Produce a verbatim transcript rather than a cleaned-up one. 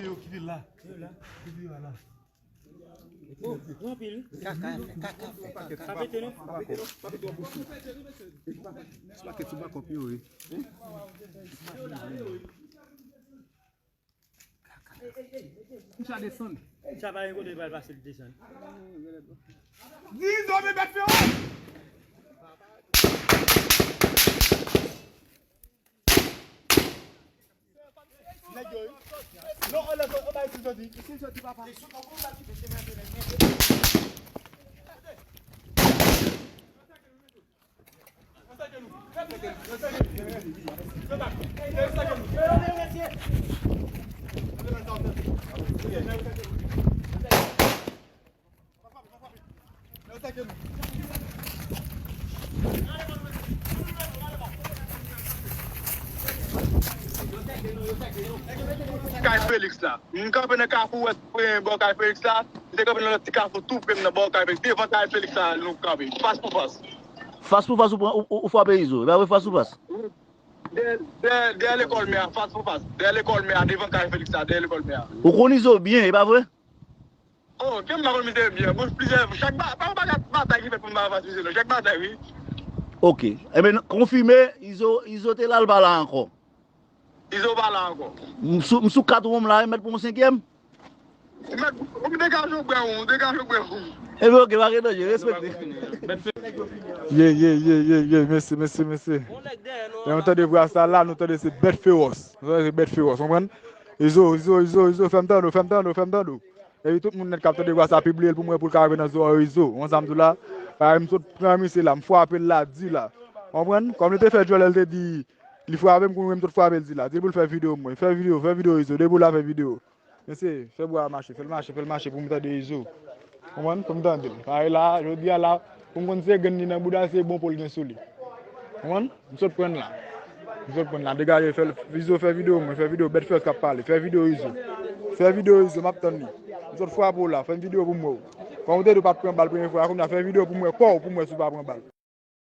Yo ki vin la. Yo la. Ki vin la. Oh, anpil. Kaka, kaka. Pa pete non. Pa pete non. Pa pete non. Pa pete non. Sa desann. Sa pa gen kote l pral pase l desann. Di zòm e bèt fewòs. Nèg yo wi. Non, anlè, anlè, anlè, anlè, anlè, anlè, anlè, anlè, Kay Felix la. M kanpe nan kafou wès premye bò kay Felix la. M te kanpe nan lòt ti kafou tou pre m nan bò kay Felix. Devan kay Felix la nou kanpe. Fas pou fas. Fas pou fas ou pran, ou, ou, ou frape Izo. E pa vre, fas pou fas. Dèyè, dèyè, dèyè lekòl mè a, fas pou fas. Dèyè lekòl mè a, devan kay Felix la, dèyè lekòl mè a. Ou konn Izo byen, e pa vre? Oh, ke m pa konn misye byen. Bon, plizyè, chak ba-, pa yon bagay batay ki fèt pou m pa fas misye, non. Chak batay, wi. Ok. Ebyen, konfime, Izo, Izo te la, l pa la ankò. Izo pa la ankò. M sou, m sou kat wonm la, wi, mèt pran yon senkyèm. Ou mèt, ou degaje w, bwè w, ou degaje w, bwè w. Ebyen, ok, pa gen danje, respekte. Ye, ye, ye, ye, ye, mèsi, mèsi, mèsi. Lè nou tande vwa sa la, nou tande se bèt fewòs. Nou tande se bèt fewòs, konprann? Izo, Izo, Izo, Izo, fè m tande w, fè m tande w, fè m tande w. Epi tout moun nèt k ap tande vwa sa, pibliye l pou mwen pou l ka rive nan zòrèy Izo. Ou konn sa m di w la? Paske m sot pran misye la, m frape l la, di la. Konprann? Kòm li te fè djòl, li te di, li frape m, kounye a m sot frape l, di la. Di l pou l fè videyo pou mwen. Fè videyo, fè videyo Izo. Depi w la, fè videyo. Mesye, fè bwa a mache, fè l mache, fè l mache pou m tande Izo. Konprann? Pou m tande l. Paske la, jodi a la, pou m konn se grenn li nan bouda l, se bon po l gen sou li. Konprann? M sot pran l la. M sot pran l la. Degaje, fè l, Izo, fè videyo, mwen, fè videyo, bèt fewòs k ap pale. Fè videyo, Izo. Fè videyo, Izo, m ap tann li. M sot frape w la, fè videyo pou m wè w. Kòm ou te di w pa t pran bal premye fwa a, kounye a fè videyo pou m wè kò w, pou m wè si w pa pran bal.